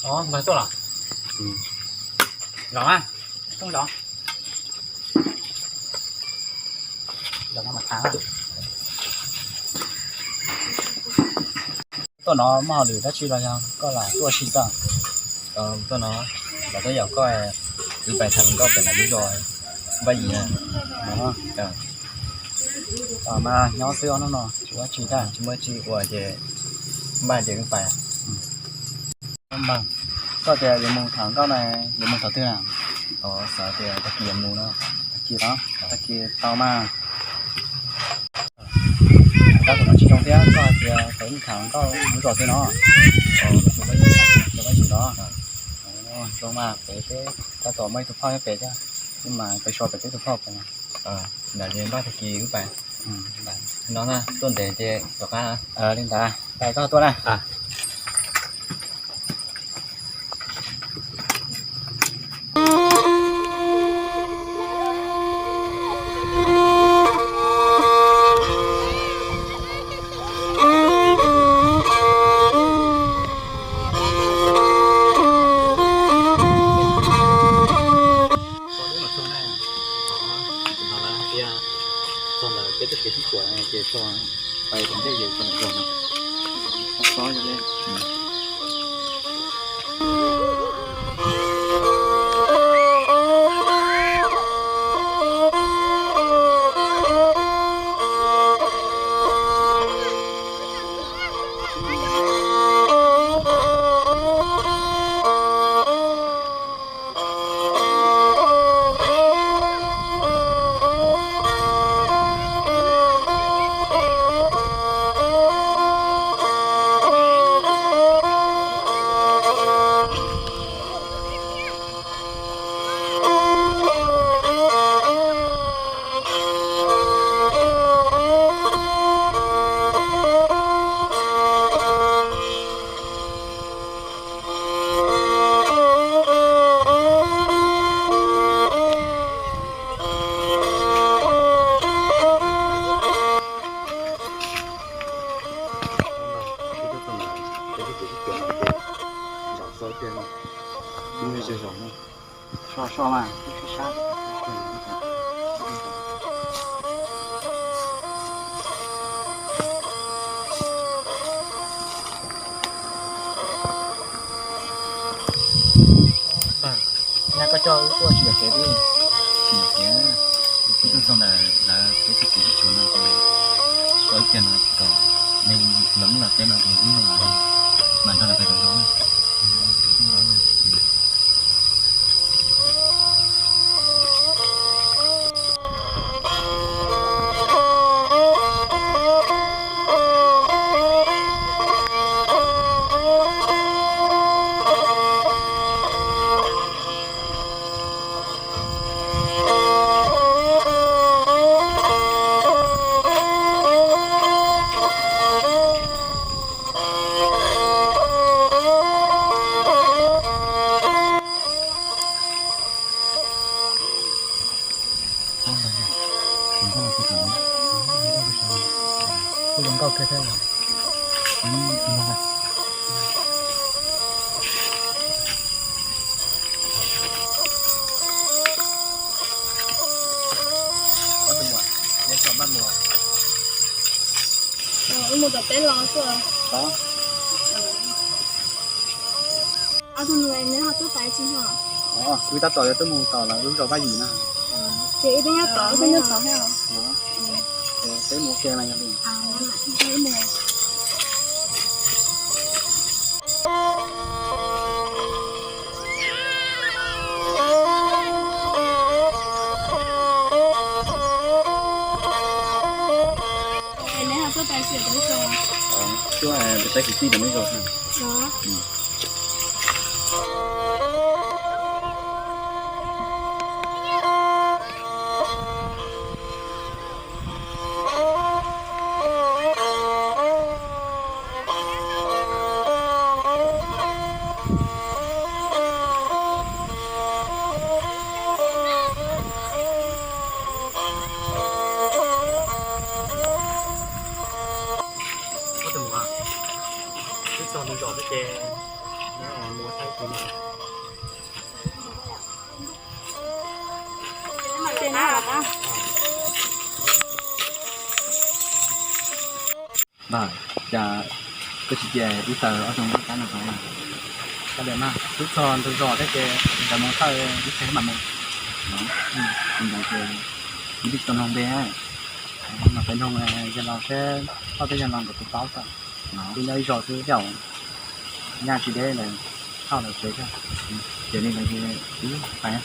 Ov, npawg tuaj los? Zov mas, zov, zov no mas thav. Tuaj no muaj hauj lwm dab tsi los yog koj lam tuaj ua si xwb? Tuaj no los tuaj yaum koj, wb pais tham koj pem lub zos Vaj Yim na. Tos mas nyob xwb os, hnub no tsis ua dab tsi thiab, tsis muaj dab tsi ua ces npaj ces wb pais. Koj tias yuav mus tham koj na, yuav mus thaum twg na? Xav tias tag kis yuav mus no. Tag kis los? Tag kis tau mas. Tab tom no tsis zoo thiab, koj hais tias tau ib tham koj lub zos twg no? Lub zos Vaj Yim los? Zoo mas pem peb tab tom muaj ib tug phauj nyob pem thiab, wb mas pais so pem peb tus phauj pem. Ntawd ces npaj tag kis wb pais. No na, tuaj ntev ces rov qab. Li ntawd, pais koj tuaj na. Txog ntawm peb txoj kev sib tshuam ces tso pais tom ntej ces tso ntawm no. Xob xob yog li. So so mas, sab sab. Nyaj koj coj wb tuaj tsis yog kev li. Tsis yog kev, wb tuaj txog ntawm lawv peb txoj kev sib tshuam no ces, ua ib pliag no kom neeg lawv lub los teb no ces wb mam, mam nrog lawv pais tom zos. Kuj zoo nkauj kawg thiab. Wb mus tom teb los xwb. Ob tug nus neb ho tuaj pais tsis ho? Kuv tab tom yuav tuaj mus tom lawv lub zos Vaj Yim na. Ces wb twb nyob tod, wb twb nyob tod thiab. Peb mus ua ke mas yog li. Tuaj pem teb kwv tij pem lub zos. Mus zom thiab ces mus thaij kuv no. Npawg, cas koj tsis cia wb tawm ob tug npawg kab no rau na? Koj de mas, wb txog ntug zos thiab ces nkawd mus thaij ib txhia mam mus. Ntawd ces wb twb tsis tau noog npe, mas peb noog yawg laus thiab thauj thiab yawg laus nkawd puas paub tau. Wb nyob ib zos xwb thiab, nyaj tsis deb lawm, thauj lawv tsev thiab. Ces li ntawd ces wb pais.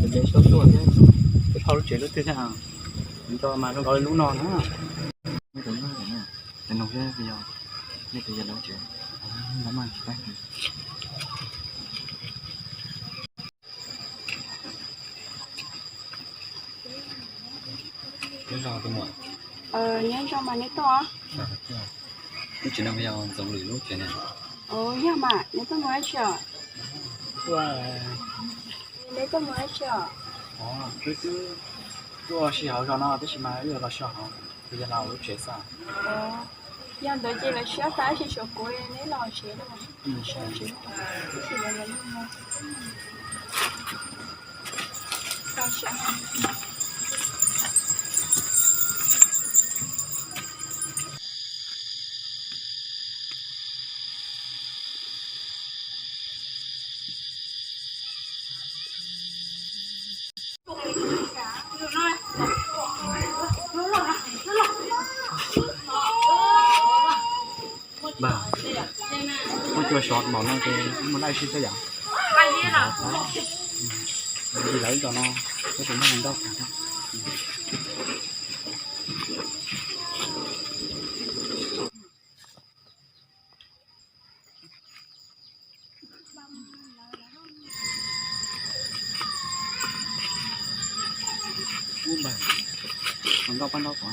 Ntev tuaj tuaj thiab, peb thauj lub tsev lub twg thiab, nco mas zoo nkaus li lub no na. Nej tus nug thiab yog nej tus yawg laus tsev, nyob mas tsis paub. Nyob zoo tus muam. Nyob zoo mas neb tuaj. Lub tsev no yog Ntxoov Lwm lub tsev na. Yog mas neb tuaj mus dab tsi os? Neb tuaj mus dab tsi os? Wb twb tuaj si hauv zos no tab sis mas wb yuav los so hauv tus yawg laus lub tsev xwb. Yog ntawd ces los siab tas, tab sis tshuav kuv neb los tsev. Npawg, muaj cua sov npaum no ces muaj laij sib xwb yom. Li lawv zos no, tab sis muaj ntau. Ub npawg, nkauj pab ntaub tod.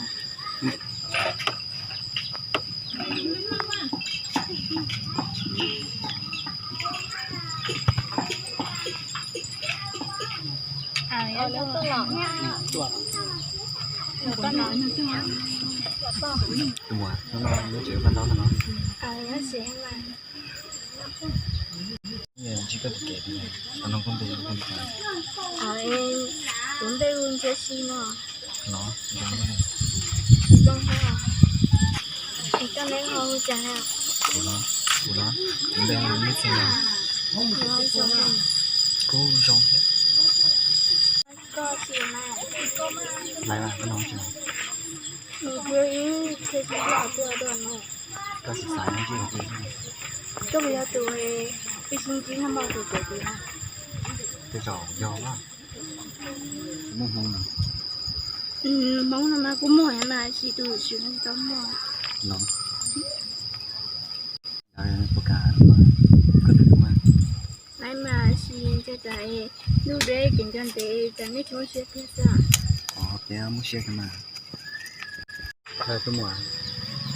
Tus muam, no lub tsev pab ntaub no. Ntsib koj tus kev, tau nug koj npe, koj npe cas? Kuv npe hu Ntsiab Xis no. Los, zoo, es koj npe ho hu cas? Kuv los, kuv los, kuv npe hu Ntsiab Xis no. Kuv zoo thiab. Koj tsis mas. Laiv mas koj nug tsis mas. Nws thiab ib thiab tsis yog tuaj dua no. Koj tsis xaiv no tsis yog tuaj. Koj puas yog tus peb sib ntsib nag hmo tus cawv tus no? Tej zaum yog na. Muaj Hmoob no. Hmoob no mas kuj muaj mas tab sis tus tsis tau muaj. Los. Puas kam koj tus hlub? Laiv mas sis ntshe tas ntuj deb kev nco ntev tas nej tsis muaj siab tiag xwb. Os, peb muaj siab kawg mas. Tus muam,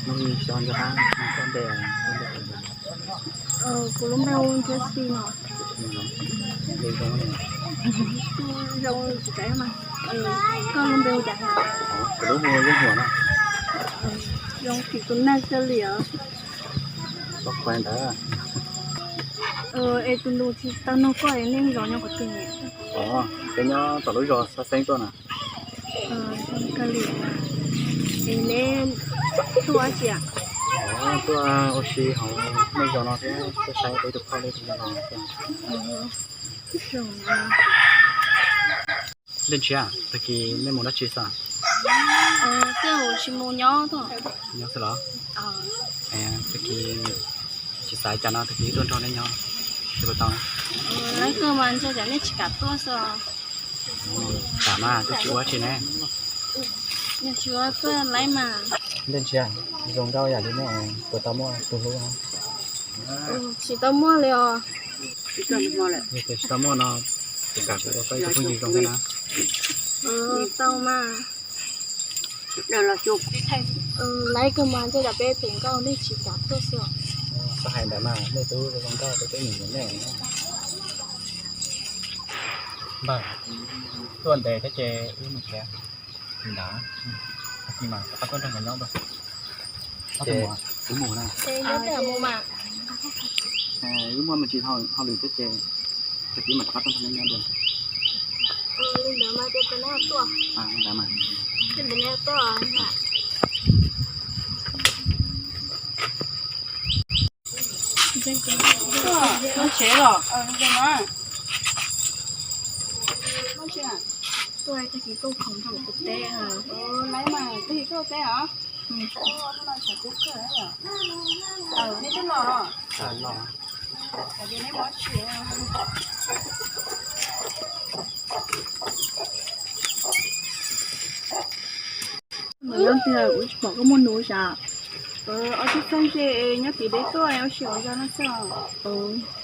hnub no xyov nco qab koj npe, koj npe. Kuv lub npe hu Ntsiab Xis no. Npe zoo, zoo tsis tas mas. Koj lub npe hu cas? Kuv lub hu Yeej Huam no. Zoo tim tus neeg kiag li os. Koj ntawd. Es tus nus tsis tau nug koj es nej zos nyob qhov twg? Os, peb nyob tom lub zos Xab Xeeb tuaj na. Zoo kawg li. Es neb tuaj ua si? Os, tuaj ua si hauv nej zos no thiab tuaj saib peb tus phauj lub tsev no. Leej Ntshiab, tag kis nej mus dab tsi xwb? Twb tsis mus, nyob xwb los? Tag kis tsis xav cas no tag kis tuaj nrog nej nyob, tsis puas tau? Lawv tuaj mas ntshe cas nej tsis kam tuaj xwb. Kam mas twb tsis ua dab tsi ne. Tsis ua tuaj laib mas. Ntej ntsia, zoo nkauj yam li nej puas tau muaj tus hlub? Tsis tau muaj li os. Yog tias tsis tau muaj no, tus kam kuv ua peb tus phooj ywg zoo thiab na. Tau mas. Laib kawg mas, ntshe yog peb pem nkauj nej tsis kam tuaj xwb. Txhob hais ntawd mas, nej twb zoo nkauj, peb twb nyiam nyiam nej. Npawg, tuaj ntev thiab ces wb mus tsev. Ntawd, tag kis mas rov qab tuaj nrog nkawd nyob dua. Ces wb mus na. Wb muaj me ntsis hauj lwm thiab ces tag kis mas rov qab tuaj nrog nej nyob dua. Li ntawd mas, li ntawd mas. Tuaj tsev los? Tuaj tag kis tuaj khoom rau kuv teb. Laib mas, tag kis tuaj teb os. Nej twb los los? Nws nyob tiag, kuv tsis pom koj muaj nus sav. Ob tug txheej ze nyob tid deb tuaj, ua si ua zog no xwb.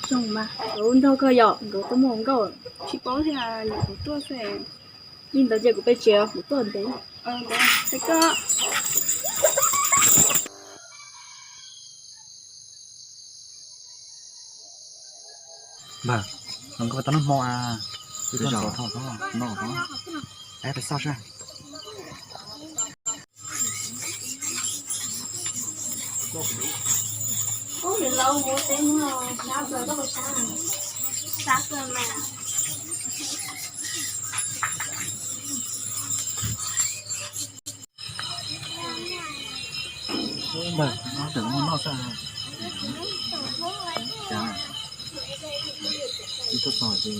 Zoo mas, nkawd nrog koj yom, nkawd tuaj muaj hluas nkauj. Tsis paub tias yog kuv tuaj xwb. Li ntawd ces kuv pem tsev os, kuv tuaj ntev. Npawg, no koj tau noj hmo a? Twb tsis tau noj. Peb pais xauj seb. Npawg, no tseem muaj noj xwb. Cas ib tug txog ces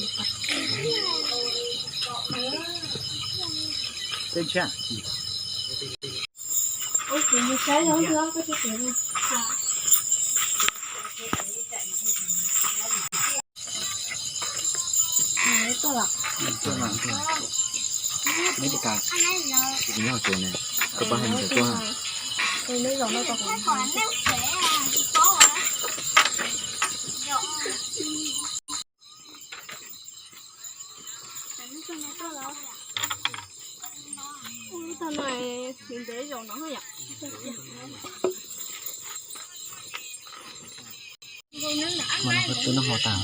tej ntshiab. Neb puas kam kuv nyob hauv tsev ne? Koj pab hais mus tsev tuaj. Mas no koj twb noj hmo tas?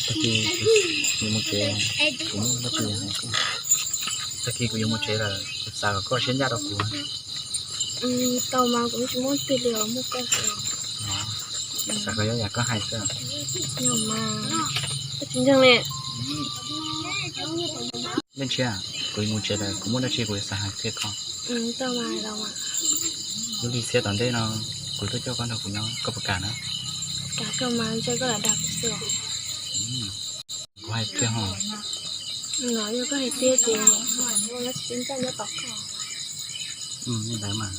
Tag kis yuav mus tsev, kuv muaj dab tsi hais koj. Tag kis kuv yuav mus tsev lawm, kuv xav kom koj siab ncaj rau kuv. Tau mas, kuv tsis muaj twg li os, muaj koj xwb. Xav kom yog yam koj hais xwb. Yog mas, koj tsis ntseeg li. Leej Ntshiab, kuv yuav mus tsev lawm, kuv muaj dab tsi kuv yuav xav hais qhia koj. Lub hli txhiab tom ntej no kuv tuaj coj koj nrog kuv nyob, koj puas kam na? Kuv hais tiag hos. Yog koj hais tiag ces, ntawd mas.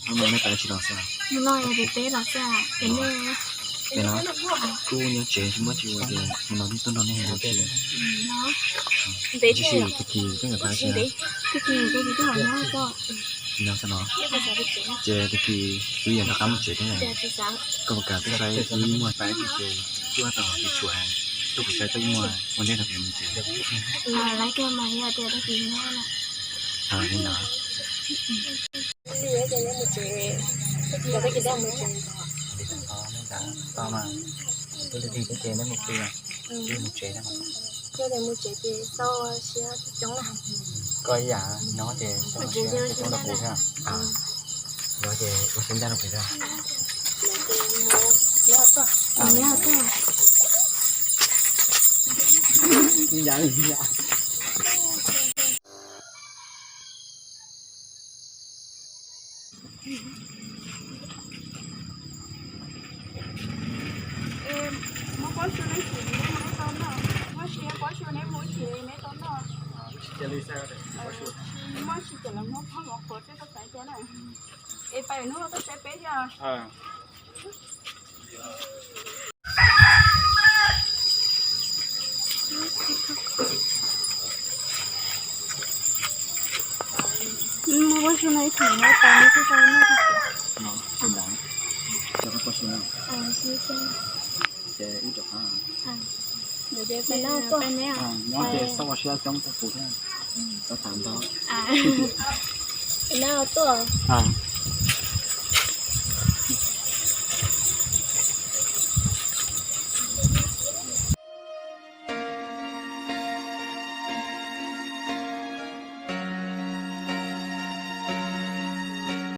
Hnub no nej pais dab tsi los xwb? Pem no kuj nyob tsev tsis muaj tsis ua ces hnub no tuaj nrog nej hais dab tsi. Tab sis tag kis peb nkawd pais dab tsi na? Nyob xwb no. Ces tag kis wb yuav rov qab mus tsev thiab. Koj puas kam tuaj saib wb muag pais dab tsi ces tuaj tom tsis tshuav, tuaj kuv saib tuaj ib muag ua ntej rau peb mus tsev. Li ntawd. Tau mas, twb lig lig thiab ces neb mus pw, wb mus tsev thiab. Koj ib yam nyob ces mus tsev coob rau kuv thiab. Yog ces ua siab ncaj rau kuv thiab. Muab pob su neb tsis neb mus neb tau noj, muab tsis pob su neb mus tsis neb tau noj. Muab tsis ces los muab pob mov qhuav xwb koj xav tias na. Es pais hnub no tuaj saib peb thiab. Ces wb rov qab nyob ces xob ua siab coob rau kuv thiab, rov tham ntau.